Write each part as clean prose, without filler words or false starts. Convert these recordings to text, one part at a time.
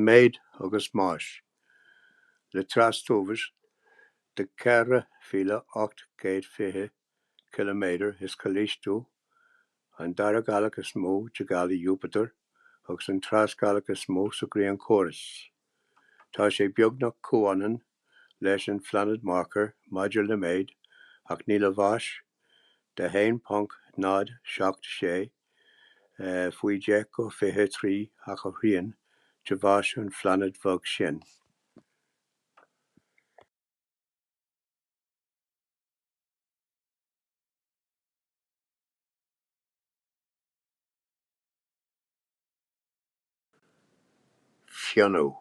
Méid agus mais: Le trastomhas de 4,820 km, is Callisto an dara gealach is mó de ghealaí Iúpatair agus an trasghealach is mó sa Ghrianchóras. Tá sé beagnach comhionann leis an bpláinéad Mearcair maidir le méid, ach níl a mhais de 1.076 × 10^23 ach a thrian de mhais an phláinéid bheag sin. Fionnadh.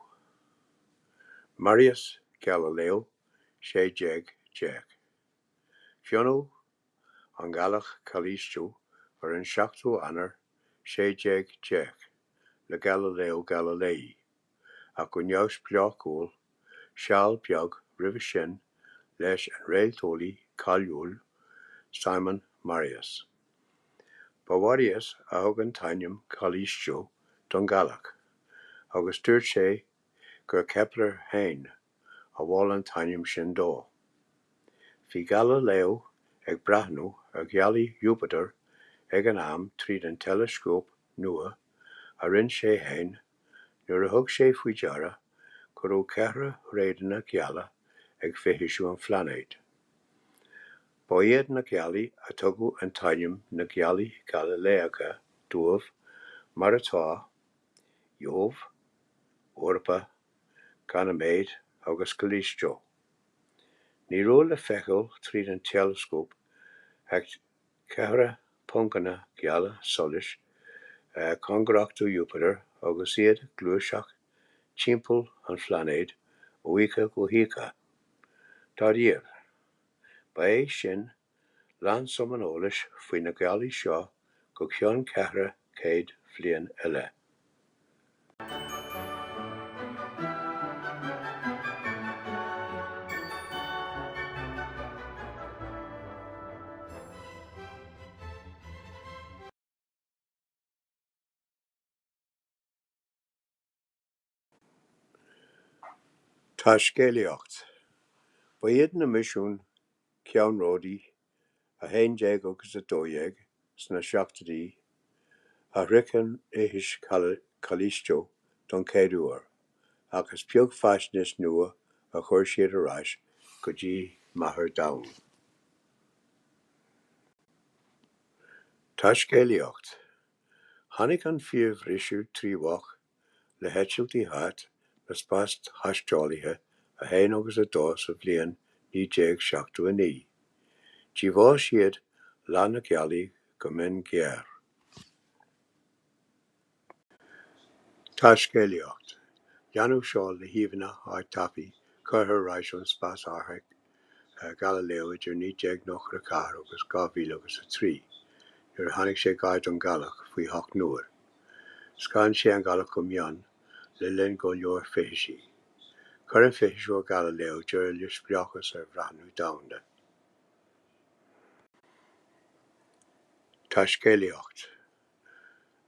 Marius Galileo 1610. Fionnadh an ghealach Callisto ar an 7ú Eanáir 1610 le Galileo Galilei, ach go neamhspleáúil seal beag roimhe sin leis an réalteolaí cáiliúil Simon Marius. Ba Mharius a thug an t-ainm Callisto don ghealach, agus dúirt sé gur Kepler féin a mhol an t-ainm sin dó. Bhí Galileo ag breathnú ar ghealaí Iúpatair ag an am tríd an teileascóp nua a rinne sé féin nuair a thug sé faoi deara go raibh ceithre thréadanna geala ag fithisiú an phláinéid. Ba iad na gealaí a tugadh an t-ainm na Gealaí Galiléacha dóibh, mar atá, Iove, Europa, Ganymede agus Callisto. Ní raibh le feiceáil tríd an teileascóp ach ceithre phoncanna geala solais cóngarach do Iúpatar agus iad ag gluaiseacht timpeall an phláinéid ó oíche go hoíche. Dáiríre, ba é sin lánsuim an eolais faoi na gealaí seo go ceann ceithre chéad bliain eile. Taiscéalaíocht Ba iad na misin ceannródaí 11 agus 12 sna seachtóidí a shroich an fhithis Callisto don chéad uair, ach is beag faisnéis nua a chuir siad ar ais go dtí máthair-Dhomhan. Taiscéalaíocht Tháinig an fíorbhriseadh tréadhach le heitiltí thart na spásthaistealaithe 1 agus 2 sa bhliain 1979. D'íomháigh siad leath na gealaí go mion géar. Taiscéalaíocht Leanadh seo le híomhánna ardtaifigh curtha ar ais ón spásárthach Galileo idir 1994 agus 2003, nuair a tháinig sé gar don ghealach faoi sheacht n-uair. Scan sé an ghealach go mion le linn go leor fithisí. Chuir an fithiseoir Galileo deireadh le spleáchas ar bhreathnú domhanda. Taiscéalaíocht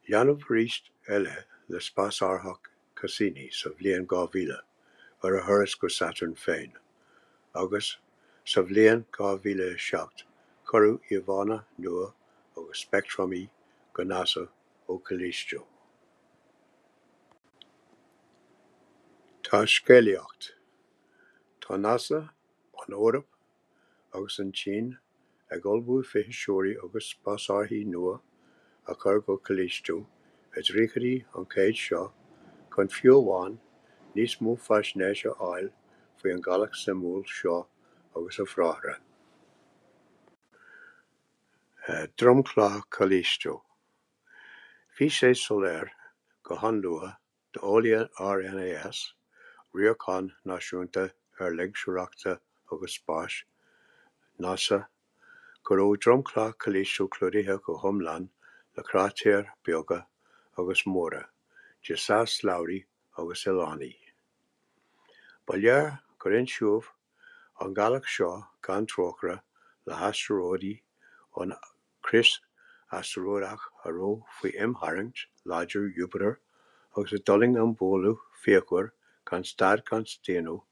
Leanadh arís eile le spásárthach Cassini sa bhliain 2000 ar a thuras go Satarn féin, agus sa bhliain 2007 cuireadh íomhánna nua agus speictreamaí go NASA ó Callisto. Taiscéalaíocht Tá NASA, an Eoraip agus an tSín ag ullmhú fithiseoirí agus spásárthaí nua a chur go Callisto i dtríochaidí an chéid seo chun fiú amháin níos mó faisnéise a fháil faoin ghealach suimiúil seo agus a bhráithre. Dromchla Callisto Bhí sé soiléir go han-luath d'eolaithe RNAS, Riarachán Náisiúnta Aerloingseoireachta agus Spáis, NASA, go raibh dromchla Callisto clúdaithe go hiomlán le cráitéir bheaga agus mhóra de sás-slabhraí agus oileáin. Ba léir gur ionsaíodh an ghealach seo gan trócaire le hastaróidí ón gcrios astaróideach a raibh faoi imtharraingt láidir Iúpatair Agus a d'fhulaing imbhualadh fíochmhar gan stad gan staonadh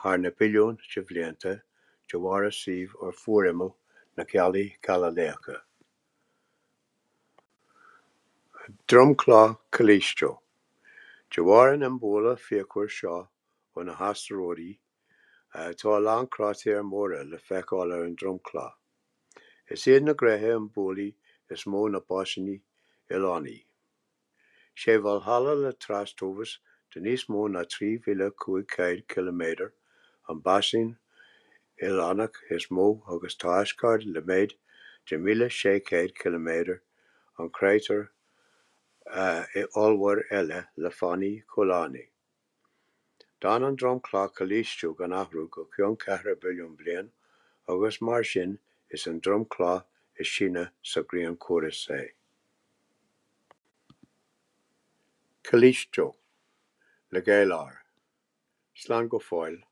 thar na billiúin de bhlianta de bharr a suímh ar fuarimeall na gealaí Galailéacha. Dromchla Chaillisteo. De bharr an imbhualadh fíochmhar seo ó na hastaróidí, tá a lán cráitéir mhóra le feiceáil ar an dromchla. Is iad na gnéithe imbhualadh is mó na básaíní oileánaí. Sé Valhalla le trastomhas de níos mó ná 3,500 ciliméadar an básaín oileánach is mó agus tá Asgard le méid de 1,600 ciliméadar an créatúr ollmhór eile le fánaí comhlánaí. D'fhan an dromchla Chaillisteo gan athrú go ceann 4 billiún bliain agus mar sin is an dromchla is sine sa ghrianchóras é. Callisteo, le galar. Slán go fóill.